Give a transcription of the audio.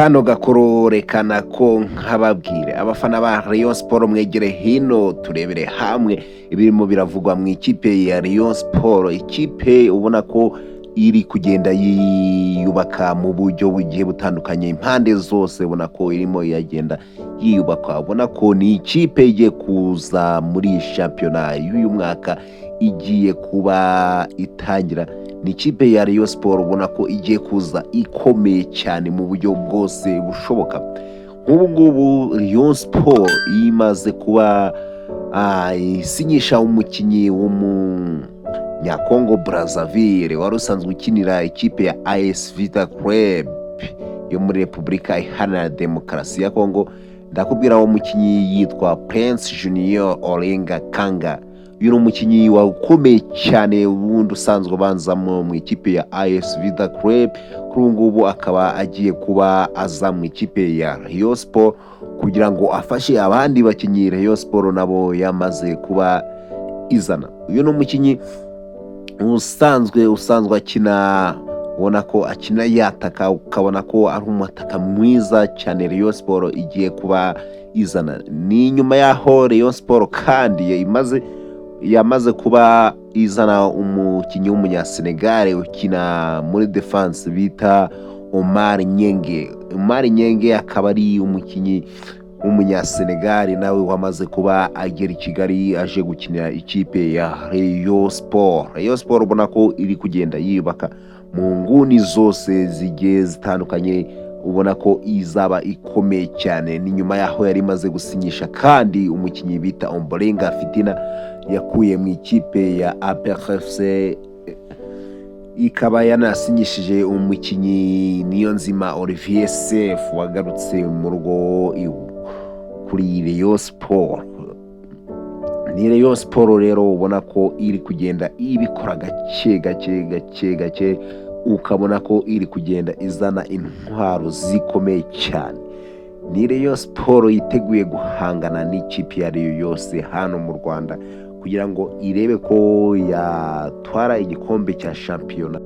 Kano gakuru rekana ko nkababwire abafana ba Rayon Sport, mwegere hino turebere hamwe ibirimo biravugwa mu ikipe ya Rayon Sport, ikipe ubona ko iri kugenda yiyubaka mu buryo bugiye butandukanye impande zose. Ubona ko irimo iragenda yiyubaka, ubona ko ni ikipe igiye kuza muri shampiyona y'uyu mwaka igiye kuba itangira. Ni ikipe ya Rayon Sport ubona ko igiye kuza ikomeye cyane mu buryo bwose bushoboka. Nk'ubu ngubu Rayon Sport imaze kuba isinyisha umukinnyi w'umunyakongo Brazzaville wari usanzwe ukinira ikipe ya AS Vita Club yo muri Repubulika Iharanira Demokarasi ya Kongo. Ndakubwira, uwo mukinnyi yitwa Prince Junior Olenga Kanga. Uyu ni umukinnyi wakomeye cyane, ubundi usanzwe ubanzamo mu ikipe ya AS Vita Club. Kuri ubu ngubu akaba agiye kuba aza mu ikipe ya Rayon Sport kugira ngo afashe abandi bakinnyi Rayon Sport nabo yamaze kuba izana. Uyu ni umukinnyi usanzwe akina, ubona ko akina yataka, ukabona ko ari umwataka mwiza cyane Rayon Sport igiye kuba izana. Ni nyuma y'aho Rayon Sport kandi yamaze kuba izana umukinnyi w'umunyasenegale ukina muri defense bita Omar Gning. Omar Gning akaba ari umukinnyi w'umunyasenegali nawe wamaze kuba agera i Kigali aje gukinira ikipe ya Rayon Sport. Rayon Sport ubona ko iri kugenda yiyubaka mu nguni zose zigiye zitandukanye, ubona ko izaba ikomeye cyane. Ni nyuma y'aho yari imaze gusinyisha kandi umukinnyi bita Ombolenga Fitina yakuye mu ikipe ya APR FC, ikaba yanasinyishije umukinnyi Niyonzima Olivier Sefu wagarutse mu rugo kuri Rayon Sport. Ni Rayon Sport rero ubona ko iri kugenda ibikora gake gake gake gake, ukabona ko iri kugenda izana intwaro zikomeye cyane. Ni Rayon Sport yiteguye guhangana n'ikipe iyo ari yo yose hano mu Rwanda kugira ngo irebe ko yatwara igikombe cya shampiyona.